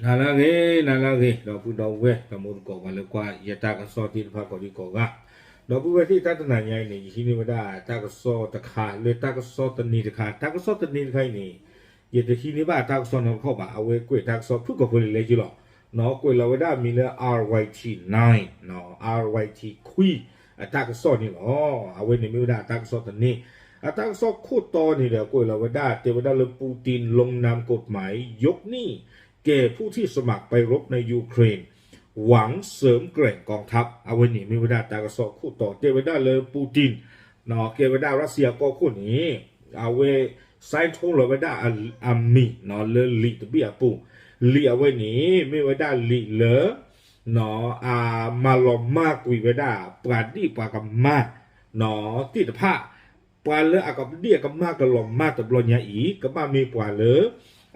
နၤလၢအဂ့ၤ, နၤလၢအဂ့ၤ, ဒီပုၢ်ဒီဝဲၢ် ဒီးမိၢ်သကိး ပှၤလၢကွၢ်ယတၢ်ကစီၣ်သ့ၣ်တဖၣ်ကိးဒံကိးဂၤ, ဒီပုၢ်ဝဲၢ်သ့ၣ် တၢ်တနၤညါအံၤန့ၣ် ယဟံးန့ၢ်ဝဲဒၣ်တၢ်ကစီၣ်တခါ လၢတၢ်ကစီၣ်သန့တခါ, တၢ်ကစီၣ်သန့တခါအံၤန့ၣ် ယတဟံးန့ၢ်ဘၣ်တၢ်ကစီၣ်နီတခီၣ်ဘၣ်, အဝဲကွဲးတၢ်ကစီၣ်ဖုၣ်ကိာ်ဖိလၢလဲက့လီၤ. ကွဲးလီၤဝဲဒၣ်အမံၤလၢ R Y T nine, R Y T three အတၢ်ကစီၣ်န့ၣ်လီၤ. အဝဲန့ၣ်မ့ၢ်ဝဲဒၣ်အတၢ်ကစီၣ်သန့, အတၢ်ကစီၣ်ခိၣ်တီန့ၣ်ဒီး ကွဲးလီၤဝဲဒၣ် တဲဝဲဒၣ်လၢ Putin ลงนามกฎหมายยกหนี้แก่ผู้ที่สมัครไปรบในยูเครน หวังเสริมแกร่งกองทัพ အဝဲန့ၣ်မ့ၢ်ဝဲဒၣ်တၢ်ကစီၣ်ခိၣ်တီ တဲဝဲဒၣ်လၢ Putin ကဲဝဲဒၣ် Russia ကီၢ်ခိၣ်န့ၣ် အဝဲ ဆဲးထိလီၤဝဲဒၣ်အမံၤလၢလံာ်တဘ့ၣ်အပူၤ, လံာ်အဝဲန့ၣ် မ့ၢ်ဝဲဒၣ်လံာ်လၢ အမၤလီၤမၢ်ကွံာ်ဝဲဒၣ် ပှၤဒ့ၣ်ပှၤကမၣ်သ့ၣ်တဖၣ်, ပှၤလၢအကဒ့ၣ်အကမၣ်ကလီၤမၢ်တဘျီညါအံၤ ကဘၣ်မ့ၢ်ပှၤလၢ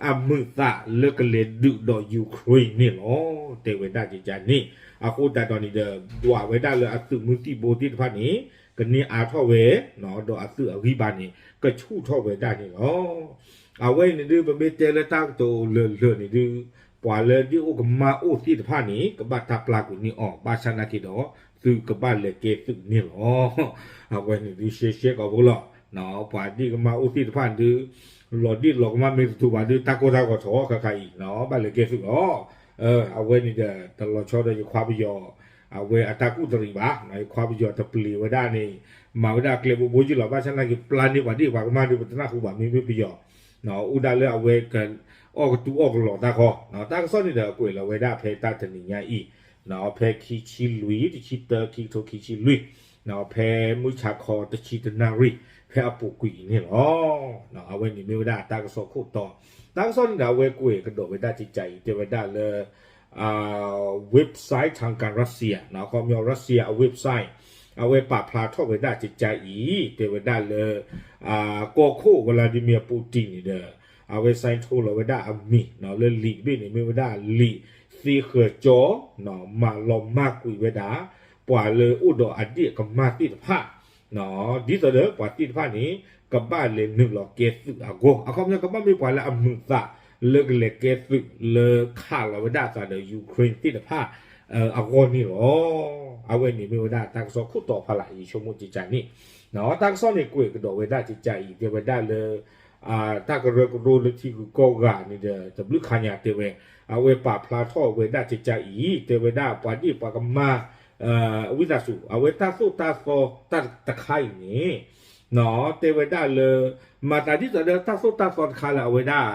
အမုာ်သးလၢကလဲၤဒုးဒီး Ukraine န့ၣ်လီၤ. တဲဝဲဒၣ်ကကန့ၣ် အဃိသတးဒီးန့ၣ်ဒီး ဒွးဝဲဒၣ်လၢအသုးမုၢ်သံၣ်ဘိသ့ၣ်တဖၣ်န့ၣ် ကန့ၢ်အါထီၣ်ဝဲ, ဒီးအသုးအဂံၢ်ဘါန့ၣ် ကဆူၣ်ထီၣ်ဝဲဒၣ်န့ၣ်လီၤ. အဝဲအံၤန့ၣ်ဒုး ပမ့ၢ်တဲလၢတၢ်ကတိၤလၢာ်လၢာ်န့ၣ်ဒုး ပှၤလၢဒ့ၣ်အိၣ်ကမၣ်အိၣ်သ့ၣ်တဖၣ်န့ၣ် ကဘၣ်တၢ်ပျၢ်ကွံာ်န့ၢ်အီၤ ဘၣ်ဆၣ်နာ်က့ဒီး သုကဘၣ်လဲၤကဲသုးန့ၣ်လီၤ. အဝဲန့ၣ်ဒုးရှဲရှဲကိာ်ဖိလီၤ. ပှၤဒ့ၣ်ကမၣ်အိၣ်သ့ၣ်တဖၣ်ဒုး လီၤဒ့ၣ်လီၤကမၣ်မ့ၢ်တတူၢ်ဘၣ်ဒုး တၢ်ကိၢ်တၢ်ဂီၤထီၣ်ခါခါအံၤ ဘၣ်လဲၤကဲသုးလီၤ. အဝဲန့ၣ်ဒီး တလီၤဆီဒီးယခွါပယီၤ အဝဲအတၢ်ကူၣ်တရံးဘၣ်, ယခွါပယီၤတပျံၤဝဲဒၣ်န့ၣ် မၤဝဲဒၣ်ကျဲဘိဘိယုၢ်လီၤ. ဘၣ်ဆၣ်နာ်က့ ပျၢ်န့ၢ်ပှၤဒ့ၣ်ပှၤကမၣ်ဒုး ပတနၢ်ဟူဘၣ် မ့မ့ၢ်ပယီၤ အိၣ်ဒၣ်လၢအဝဲ အီၣ်ကတူၢ်အီၣ်ကလီၤတၢ်ဃီ, တၢ်ကစီၣ်န့ၣ်ဒီး ကွဲးလီၤဝဲဒၣ်ဖဲတၢ်တနံၤညါအံၤ, ဖဲခံဆံလွံၢ် တဆံတၢ ခံကထိခံဆံလွံၢ်, ဖဲမုၢ်ဆါခီတဆံတနၣ်ရံၣ် ဖဲအပူၤကွံာ်အံၤန့ၣ်လီၤ. အဝဲန့ၣ်မ့ၢ်ဝဲဒၣ်တၢ်ကစီၣ်ခိၣ်တီ, တၢ်ကစီၣ်န့ၣ်ဒီး အဝဲကွဲးကဒီးဝဲဒၣ်ကကအံၤ တဲဝဲဒၣ်လၢ website ทางการรัสเซีย ခီပညီ Russia အ website အဝဲပာ်ဖျါထီၣ်ဝဲဒၣ်ကကအံၤ တဲဝဲဒၣ်လၢ ကီၢ်ခိၣ် Vladimir Putin န့ၣ်ဒီး အဝဲဆဲးထိလီၤဝဲဒၣ်အမံၤလၢလံာ်တဘ့ၣ်န့ၣ် မ့ၢ်ဝဲဒၣ်လံာ်သ့ဃၢၤကၠီ မၤလီၤမၢ်ကွံာ်ဝဲဒၣ် ပှၤလၢအိၣ်ဒီးအဒ့ၣ်အကမၢ်သ့ၣ်တဖၣ် ဒ်သိးဒီးပှၤသ့ၣ်တဖၣ်န့ၣ် ကဘၣ်လဲၤနုာ်လီၤကဲသုးအဂီၢ်, အခီပညီ ကဘၣ်မ့ၢ်ပှၤလၢအမုာ်သး လၢကလဲၤကဲသုးလၢခးလီၤဝဲဒၣ်အသးဒီး Ukraine သ့ၣ်တဖၣ် အဂီၢ်န့ၣ်လီၤ. အဝဲန့ၣ်မ့ၢ်ဝဲဒၣ်တၢ်ကစီၣ်ခိၣ်တီဖးလၢ် ယဆိကမိၣ်ကကန့ၣ်, တၢ်ကစီၣ်န့ၣ်ကွဲးကဒီးဝဲဒၣ်ကကအံၤ တဲဝဲဒၣ်လၢ တၢ်ကရၢကရိလၢထံဂုၤကီၢ်ဂၤန့ၣ်ဒီး တဘျုးခါညါတဲဝဲ, အဝဲပာ်ဖျါထီၣ်ဝဲဒၣ်ကကအံၤ တဲဝဲဒၣ်ပှၤဒ့ၣ်ပှၤကမၢ် ဝံသးစူၤ အဝဲတၢ်သိၣ်တၢ်သီတၢ်တခါအံၤန့ၣ် တဲဝဲဒၣ်လၢ မၤသးဒ်သိးဒီးတၢ်သိၣ်တၢ်သီတခါလၢအဝဲဒၣ်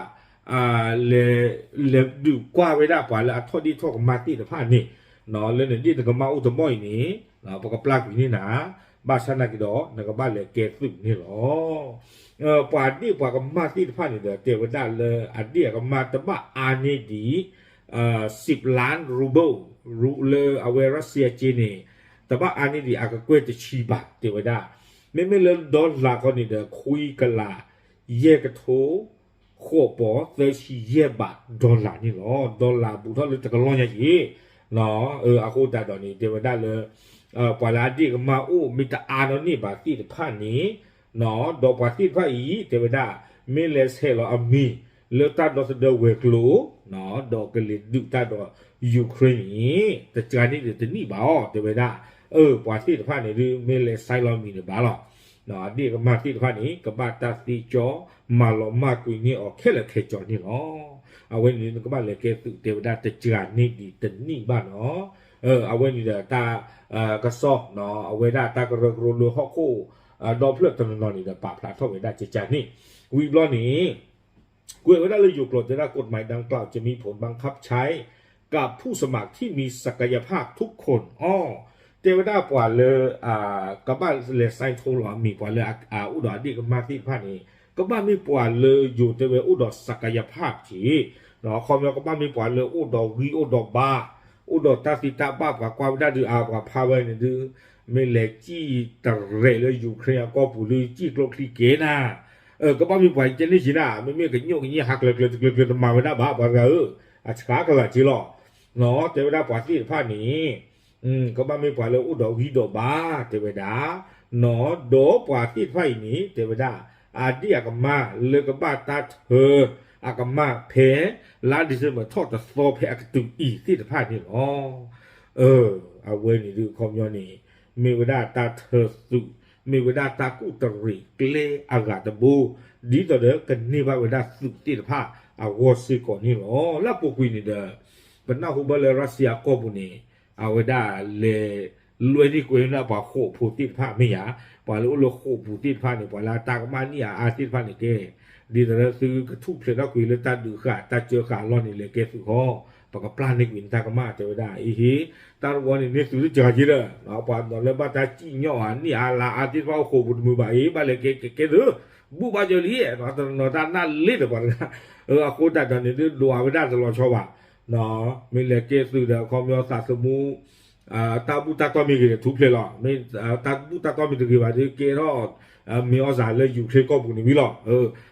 လဲၤ လဲၤဒုးကွၢ်ဝဲဒၣ်ပှၤလၢအထီၣ်ဒ့ၣ်ထီၣ်ကမၢ်သ့ၣ်တဖၣ်န့ၣ် လၢနဒ့ၣ်နကမၢ်အိၣ်တဘီၣ်အံၤန့ၣ် ပကပျၢ်ကွံာ်န့ၢ်နၤ, ဘၣ်ဆၣ်နာ်က့ဒီး နကဘၣ်လဲၤကဲသုးန့ၣ်လီၤ. ပှၤဒ့ၣ်ပှၤကမၢ်သ့ၣ်တဖၣ်န့ၣ်ဒီး တဲဝဲဒၣ်လၢအဒ့ၣ်အကမၢ်တဘၣ်အါန့ၢ်ဒံး စံးပလၢ ruble ရူ လၢအဝဲ Russia က့န့ၣ် တဘၣ်အါန့ၢ်ဒံးအကကွဲၢ်တဆံဘၣ် တဲဝဲဒၣ်, မ့မ့ၢ်လၢ dollar ခီန့ၣ်ဒီး ခွံကလး ယဲၢ်ကထိ ဃိးပီၤ သၢဆံယဲၢ်ဘး dollar န့ၣ်လီၤ. dollar ဘူးထီၣ်လၢတကလီၢ်ညါက့ၤ အဃိသတးဒီးန့ၣ် တဲဝဲဒၣ်လၢ ပှၤလၢအဒ့ၣ်ကမၢ်အိၣ်မ့ၢ်တအါနီၢ်န့ၢ်ဘၣ်သ့ၣ်တဖၣ်န့ၣ် ဒီးပှၤသ့ၣ်တဖၣ်အံၤ တဲဝဲဒၣ် မ့ၢ်လဲၤဆဲးလီၤအမံၤ လၢတၢ်ဒီသဒၢဝဲၤကျိၤ ဒီးကလဲၤဒုးတၢ်ဒီး Ukraine န့ၣ် တစှၤန့ၢ်ဒံးတနံၣ်ဘၣ်အီၤ တဲဝဲဒၣ်, ပှၤသ့ၣ်တဖၣ်န့ၣ်ဒုး မ့ၢ်လဲၤဆဲးလီၤမံၤန့ၣ်ဘၣ်လီၤ. အဒ့ၣ်ကမၢ်သ့ၣ်တဖၣ်န့ၣ် ကဘၣ်တၢ်သ့ကၠီ မၤလီၤမၢ်ကွံာ်န့ၢ်အီၤခဲလၢာ်ခဲဆ့န့ၣ်လီၤ. အဝဲန့ၣ် နကဘၣ်လဲၤကဲသုး တဲဝဲဒၣ်တစှၤန့ၢ်ဒံးတနံၣ်ဘၣ်နီၤ. အဝဲန့ၣ်ဒီးတၢ် ကစီၣ် အဝဲဒၣ်တၢ်ကရၢကရိလၢဟီၣ်ခိၣ် ဒီဖျၢၣ်တနီၤနီၤန့ၣ်ဒီး ပာ်ဖျါထီၣ်ဝဲဒၣ်ကကန့ၣ်, ဝံၤဘျီန့ၣ် ကွဲးဝဲဒၣ်လၢယိၤကျိာ်တဲဒၣ် กฎหมายดังกล่าวจะมีผลบังคับใช้กับผู้สมัครที่มีศักยภาพทุกคน အီၤ တဲဝဲဒၣ်ပှၤလၢ ကဘၣ်လဲၤဆဲးထိလီၤအမံၤ ပှၤလၢအအိၣ်ဒီးအဒ့ၣ်ကမၢ်သ့ၣ်တဖၣ်န့ၣ် ကဘၣ်မ့ၢ်ပှၤလၢယိၤတဲဝဲအိၣ်ဒီး ศักยภาพ က့ၤ ခီပညီကဘၣ်မ့ၢ်ပှၤလၢအိၣ်ဒီးဂံၢ်အိၣ်ဒီးဘါ အိၣ်ဒီးတၢ်သ့တၢ်ဘၣ် ပှၤကွၢ်ဝဲဒၣ်ဒုး အါ ပှၤဖးဝဲန့ၣ်ဒုး မ့ၢ်လဲၤစံၣ်တရဲးလၢ Ukraine အကီၢ်ပူၤလၢစံၣ်ကျိချံက့ၤနၤ ကဘၣ်မ့ၢ်ပှၤကဲန့ၣ်က့ၤနၤ မ့မ့ၢ်ကညိၣ်ကညံၣ်ဟးကျၢၤကျၢၤတကျၢၤကျၢၤတမၤဝဲဒၣ်ဘၣ် ပှၤတဂၤဧၢ, အဆှါကလာ်က့ၤလီၤ. တဲဝဲဒၣ်ပှၤသ့ၣ်တဖၣ်န့ၣ် ကဘၣ်မ့ၢ်ပှၤလၢအိၣ်ဒီးဂံၢ်ဒီးဘါ တဲဝဲဒၣ်, ဒီးပှၤသ့ၣ်တဖၣ်အံၤန့ၣ် တဲဝဲဒၣ် အဒ့ၣ်အကမၢ်လၢကဘၣ်တၢ်ထၢ အကမၣ်ဖဲ လါ December ထီၣ်တသီဖဲအကတုၤအံၤသ့ၣ်တဖၣ်န့ၣ်လီၤ. အဝဲန့ၣ်ဒုးအခီပညီန့ၣ် မ့ၢ်ဝဲဒၣ်တၢ်ထၢသုး, မ့ၢ်ဝဲဒၣ်တၢ်ကူၣ်တရံးကျဲအဂၤတဘိ, ဒ်သိးဒီးကန့ၢ်ဘၣ်ဝဲဒၣ်သုးသ့ၣ်တဖၣ်အဂီၢ်စ့ၢ်ကီးန့ၣ်လီၤ. လၢအပူၤကွံာ်န့ၣ်ဒီး ပနၢ်ဟူဘၣ်လၢ Russia အကီၢ်ပူၤန့ၣ် အဝဲဒၣ်လဲၤ လွဲန့ၢ်ကွဲန့ၢ်ပှၤဃိာ်ဖိသ့ၣ်တဖၣ်မ့ၢ်ယၤ, ပှၤလၢအိၣ်လၢဃိာ်ပူၤသ့ၣ်တဖၣ်န့ၣ် ပှၤလၢအတၢ်ကမၣ်န့ၢ်အါအါသ့ၣ်တဖၣ်န့ၣ်ကဲ, ဒ်သိးလၢသုကထူၣ်ဖျဲးထီၣ်ကွံာ်လၢတၢ်ဒုးဃာ်တၢ်စၢဃာ်အလီၢ်န့ၣ် လဲၤကဲသုးဃီ, ပကပျၢ်န့ၢ်ကွံာ်နတၢ်ကမၣ်တဲဝဲဒၣ်အံၤဟ့ၣ်, တၢ်တဝီန့ၣ်န့ၢ်သုးတစှၤက့ဒီး ပှၤနီၤလၢဘၣ်တၢ်စံၣ်ညီၣ်ဧါန့ၢ်အါလါအါသ့ၣ်တဖၣ်အိၣ်ဃိာ်ပူၤတမုာ်ဘၣ်အံၤ ဘၣ်လဲၤကဲကဲသုး, ဘူၣ်ဘၣ်ကၢလံ, တနီၤတၢ်နၢ်လ့ဒီးပှၤတဂၤ, အဃိသတးဒီးန့ၣ်ဒုးဒွးဝဲဒၣ်တလီၤဆီဘၣ် မ့ၢ်လဲၤကဲသုးဒီးအခီပညီသးသမူ တၢ်ဘူၣ်တၢ်တီၢ်မ့ၢ်ဂ့ၤဒီးထူၣ်ဖျဲးလီၤ, မ့ၢ်တၢ်ဘူၣ်တၢ်တီၢ်မ့ၢ်တဂ့ၤဘၣ်ဒီးကဲထီၣ် မ့ၢ်အီၣ်စၢ်လၢ Ukraine ကီၢ်ပူၤန့ၣ်ဝံၤလီၤ.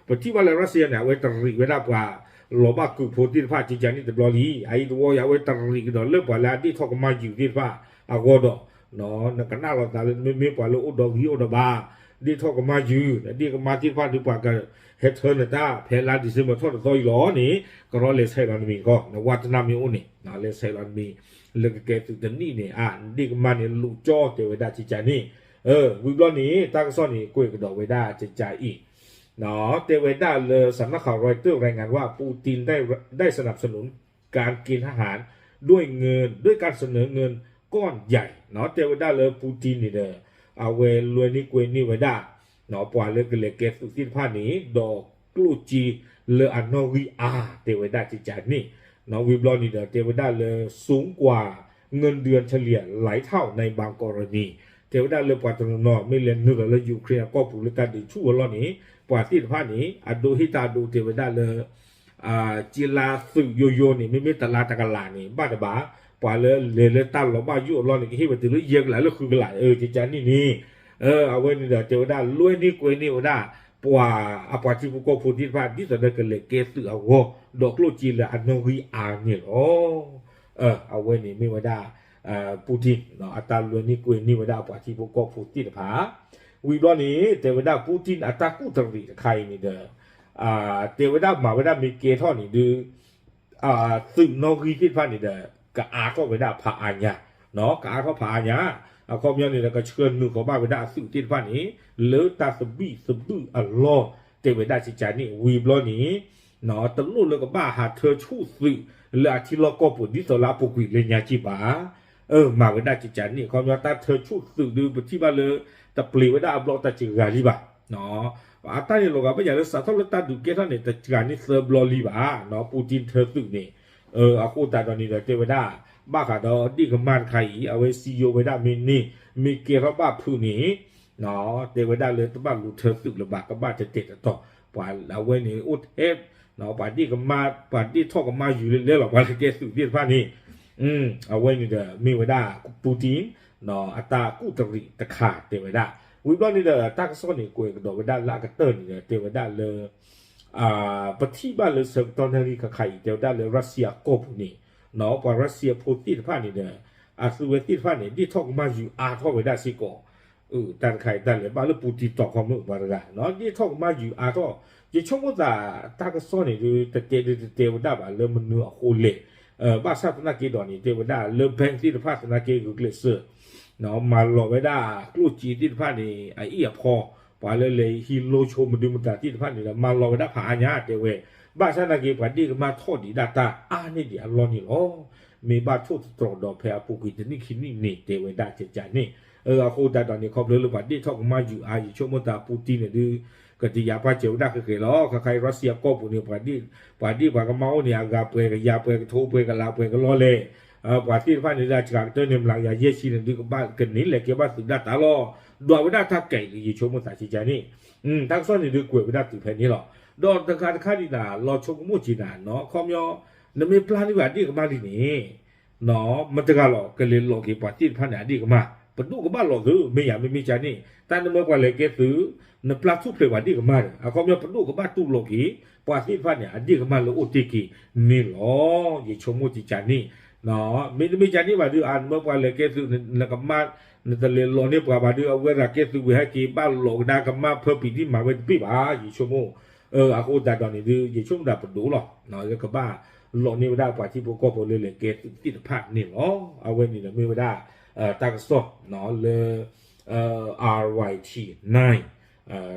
ပထံၣ်ဘၣ်လၢ Russia န့ၣ် အဝဲတရံးဝဲဒၣ်ပှၤလီၤဘၣ်ကုာ်ဖိသ့ၣ်တဖၣ်ကကန့ၣ်တဘျီလံ, အအံၤတဝီအံၤ အဝဲတရံးကဒီးလၢပှၤလၢအဒ့ၣ်ထီၣ်ကမၣ်ယုၤသ့ၣ်တဖၣ်အဂီၢ်ဒီး နကနၣ်လီၤသးလၢမ့မ့ၢ်ပှၤလၢအိၣ်ဒီးဂံၢ်အိၣ်ဒီးဘါ ဒ့ၣ်ထီၣ်ကမၣ်ယုၤ, ဒ့ၣ်ကမၣ်သ့ၣ်တဖၣ်ဒီးပှၤကဟဲထၢနတၢ် ဖဲလါ December ထီၣ်တသီအံၤလီၤန့ၣ် ကရီလဲၤဆဲးလီၤနမံၤကီ, နဝၢ်တနၢ်မ့ၢ်အိၣ်န့ၣ် လဲၤဆဲးလီၤနမံၤ လၢကကဲသုးတနံၣ်န့ၣ် အဒ့ၣ်ကမၣ်န့ၣ်လူၤကၠီတဲဝဲဒၣ်ကကန့ၣ်, ဝံၤဘျီန့ၣ် တၢ်ကစီၣ်န့ၣ် ကွဲးကဒီးဝဲဒၣ်ကကအံၤ တဲဝဲဒၣ်လၢ สำนักข่าว Reuters รายงานว่า ปูตินได้ได้สนับสนุนการเกณฑ์ทหารด้วยเงินด้วยการเสนอเงินก้อนใหญ่ တဲဝဲဒၣ်လၢ Putin န့ၣ်ဒီး အဝဲလွဲန့ၢ်ကွဲန့ၢ်ဝဲဒၣ် ပှၤလၢကလဲၤကဲသုးသ့ၣ်တဖၣ်န့ၣ် ဒီးကျိၣ်စ့လၢအနီၣ်ဂံၢ်အါ တဲဝဲဒၣ်ကကန့ၣ်, ဝံၤဘျီန့ၣ်ဒီး တဲဝဲဒၣ်လၢ สูงกว่าเงินเดือนเฉลี่ยหลายเท่าในบางกรณี တဲဝဲဒၣ်လၢပှၤတနီၤနီၤ မ့ၢ်လဲၤနုာ်လီၤလၢ Ukraine အကီၢ်ပူၤလၢတၢ်ဒုးဆူၣ်အလီၢ်န့ၣ် ပှၤသ့ၣ်တဖၣ်န့ၣ် အဒိဟ့ၣ်တၢ်အဒိတဲဝဲဒၣ်လၢ စ့လါသုးယိယိန့ၣ် မ့မ့ၢ်တလါတကလးန့ၣ် ဘၣ်တဘၣ်, ပှၤလၢလဲၤလၢတၢ်လီၤဘၣ်ယိၣ်အလီၢ်န့ၣ် ကဟ့ၣ်ဝဲတုၤလၢယဲၢ်ကလးလၢဃုကလး ကကန့ၣ်န့ၣ်, အဝဲန့ၣ်ဒီးတဲဝဲဒၣ်လွဲန့ၢ်ကွဲန့ၢ်ဝဲဒၣ် ပှၤအပှၤထံဖိကီၢ်ဖိသ့ၣ်တဖၣ် ဒ်သိးဒီးကလဲၤကဲသုးအဂီၢ် ဒီးကျိၣ်စ့လၢအနီၣ်ဂံၢ်အါန့ၣ်လီၤ. အဝဲန့ၣ်မ့ၢ်ဝဲဒၣ် Putin အတၢ်လွဲန့ၢ်ကွဲန့ၢ်ဝဲဒၣ်အပှၤထံဖိကီၢ်ဖိသ့ၣ်တဖၣ်, ဝံၤဘျီန့ၣ် တဲဝဲဒၣ် Putin အတၢ်ကူၣ်တရံးတခါအံၤန့ၣ်ဒီး တဲဝဲဒၣ်မၤဝဲဒၣ်မ့ၢ်ကဲထီၣ်န့ၣ်ဒုး သုးနီၣ်ဂံၢ်သ့ၣ်တဖၣ်န့ၣ်ဒီး ကအါထီၣ်ဝဲဒၣ်ဖးအါညါ, ကအါထီၣ်ဖးအါညါ, အခီပညီန့ၣ်ဒီး ကဆှၢနုာ်ဃီၤဘၣ်ဝဲဒၣ်အသုးသ့ၣ်တဖၣ်န့ၣ် လၢတၢ်သဘံၣ်သဘုၣ်အလီၢ် တဲဝဲဒၣ်ကကန့ၣ် ဝံၤဘျီန့ၣ် တလိၣ်လၢကဘၣ်ဟးထၢဆူၣ်သုးလၢအထံလီၢ်ကီၢ်ပူၤ ဒ်သိးလၢအပူၤကွံာ်လၢညါက့ဘၣ် မၤဝဲဒၣ်ကကန့ၣ် အခီပညီတၢ်ထၢဆူၣ်သုးဒုး ပထံၣ်ဘၣ်လၢ တပျံၤဝဲဒၣ်အဘျီတစှၤလံဘၣ်. အတၢ်န့ၣ်လီၤဂာ်ဘၣ်ယၤလၢစးထီၣ်လၢတၢ်ဒုးကဲထီၣ်န့ၣ် တစှၤန့ၢ်သၢဘျီလံဘၣ် Putin ထၢသုးန့ၣ်, အဃိသတးဒီးန့ၣ်ဒီးတဲဝဲဒၣ် ဘၣ်ဃးဒီးဒ့ၣ်ကမၣ်တခါအံၤ အဝဲစံယိၤဝဲဒၣ်မ့ၢ်န့ၢ် မ့ၢ်ကဲထီၣ်ဘၣ်ဖုးန့ၣ် တဲဝဲဒၣ်လၢတဘၣ်လူၤထၢသုးလၢၤဘၣ် ကဘၣ်တဲာ်တဲာ်တီတီ, ပှၤအဝဲန့ၣ်အိၣ်ထဲ ပှၤဒ့ၣ်ကမၣ် ပှၤဒ့ၣ်ထီၣ်ကမၣ်ယုၤလဲလဲလီၤ ပှၤလၢကဲသုးသ့ၣ်တဖၣ်န့ၣ်, အဝဲန့ၣ်ဒီးမ့ၢ်ဝဲဒၣ် Putin အတၢ်ကူၣ်တရံးတခါတဲဝဲဒၣ်, ဝံၤဘျီန့ၣ်ဒီး တၢ်ကစီၣ်န့ၣ် ကွဲးကဒီးဝဲဒၣ်လၢအကတၢၢ်န့ၣ်ဒီး တဲဝဲဒၣ်လၢ ပထံၣ်ဘၣ်လၢဆၢကတီၢ်နၣ်ရံၣ်ခါခါအံၤ တဲဝဲဒၣ်လၢ Russia ကီၢ်ပူၤန့ၣ် ပှၤ Russia ဖိသ့ၣ်တဖၣ်န့ၣ်ဒီး အသုဝဲသ့ၣ်တဖၣ်န့ၣ် ဒ့ၣ်ထီၣ်ကမၣ်ယုၤအါထီၣ်ဝဲဒၣ်စ့ၢ်ကီး, တၢ်တခါအံၤ တၢ်လဲၤဘၣ်လၢ Putin တီၤခီမုၢ်ပှၤတဂၤ ဒ့ၣ်ထီၣ်ကမၣ်ယုၤအါထီၣ်, ယဆိကမိၣ်သး တၢ်ကစီၣ်န့ၣ်ဒုး တတဲဒုးတတဲဝဲဒၣ်ဘၣ်လၢမနုၤအဃိလဲၣ်, ဘၣ်ဆၣ်သနာ်က့ဒီးန့ၣ် တဲဝဲဒၣ်လၢ bank သ့ၣ်တဖၣ်သနာ်က့ဂုာ်ကျဲးစၢး မၤလီၤဝဲဒၣ်ကျိၣ်စ့သ့ၣ်တဖၣ်န့ၣ် အအံၣ်အဖီ, ပှၤလၢလဲၤဟံးလိဆိမဒုမတၤသ့ၣ်တဖၣ်န့ၣ်ဒီး မၤလီၤဝဲဒၣ်ဖးအါညါတဲဝဲ, ဘၣ်ဆၣ်သနာ်က့ ပှၤဒ့ၣ်ကမၣ်ထီၣ်ဒံးဒၣ်တၢ်အါန့ၢ်ဒံးအလီၢ်န့ၣ်လီၤ. မ့ၢ်ဘၣ်ထိၣ်သတြီၤဒီးဖဲအပူၤကွံာ်တနံၣ်ခံနံၣ်န့ၣ် တဲဝဲဒၣ်ကကန့ၣ်, အဃိသတးဒီးန့ၣ် ခီဖျိလၢပှၤဒ့ၣ်ထီၣ်ကမၣ်ယုၤအါ ယဆိကမိၣ်သး Putin န့ၣ်ဒုး ကတယၤပာ်စၢၤဝဲဒၣ်ဃဲးဃဲးလီၤ. ခါခါအံၤ Russia ကီၢ်ပူၤန့ၣ် ပှၤဒ့ၣ်ပှၤကမၣ်အိၣ်န့ၣ် အဂၤပှဲၤကယၤပှဲၤကထိပှဲၤကလးပှဲၤကလီလဲၣ်, ပှၤသ့ၣ်တဖၣ်န့ၣ်ဒၣ်စှၤကတၢၢ်န့ၣ် မျးကယၤယဲၢ်ဆံန့ၣ်ဒုး ကဘၣ်ကန့ၢ်လဲၤကဲဘၣ်သုးဒၣ်တၢ်လီၤ. ဒွးဝဲဒၣ်တၢ်ကဲအံၤ ယဆိကမိၣ်သးကကန့ၣ်, တၢ်ကစီၣ်န့ၣ်ဒုးကွဲးဝဲဒၣ်တုၤဖဲန့ၣ်လီၤ. ဒီးတဂၤတခါဒံးနၤ လီၤဆိကမိၣ်က့ၤနၤနီၤ ခီပညီ နမ့ၢ်ပျၢ်န့ၢ်ဝဲအဒ့ၣ်ကမၣ်လံန့ၣ် မတၤတဂၤလီၤ ကလဲၤလီၤက့ၤပှၤသ့ၣ်တဖၣ်န့ၣ် အဒ့ၣ်ကမၣ်, ပဒိၣ်ကဘၣ်လီၤသုး မ့ၢ်ယၤမ့မ့ၢ်ကန့ၣ် တၢ်နမၢပှၤလဲၤကဲသုး နပျၢ်ထူၣ်ဖျဲးပှၤဒ့ၣ်ကမၣ်ဒီး အခီပညီပဒိၣ်ကဘၣ်တူၢ်လိာ်က့ၤ ပှၤသ့ၣ်တဖၣ်န့ၣ် အဒ့ၣ်ကမၣ်လၢအိၣ်တ့ၢ်က့ၤန့ၣ်လီၤ. ယဆိကမိၣ်ကကန့ၣ်, မ့တမ့ၢ်ကန့ၣ်ဘၣ်ဒုး အနမၢပှၤလဲၤကဲသုး နကမၣ် နတလဲၤလီၤန့ၢ်ပှၤဘၣ်ဒုး အဝဲရၤကဲသုးဝဲဟဲက့ၤ ဘၣ်လီၤကဒါကမၣ်ဖၢပံၤဒံၣ်မၤဝဲတဘ့ၣ်ဘၣ် ယဆိကမိၣ် အဃိသတးဒီးန့ၣ်ဒုး ယဆိကမိၣ်ဒၣ်ပဒိၣ်လီၤ လၢကဘၣ်လိးန့ၢ်ဝဲဒၣ်ပှၤထံဖိကီၢ်ဖိလၢလဲၤကဲသုးသ့ၣ်တဖၣ်န့ၣ်လီၤ. အဝဲန့ၣ်ဒီးမ့ၢ်ဝဲဒၣ် တၢ်ကစီၣ်လၢ R Y T nine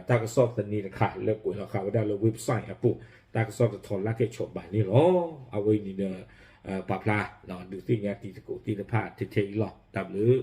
တၢ်ကစီၣ်သန့တခါလၢကွဲးလီၤဃာ်ဝဲဒၣ်လၢ website အပူၤ တၢ်ကစီၣ်တထီလၢခဲဆီၣ်ဘၣ်န့ၣ်လီၤ. အဝဲန့ၣ်ဒီး ပာ်ဖျါဒုးသ့ၣ်ညါတံၤသကိးသ့ၣ်တဖၣ်ထဲထဲအံၤလီၤ. တၢ်ဘျုး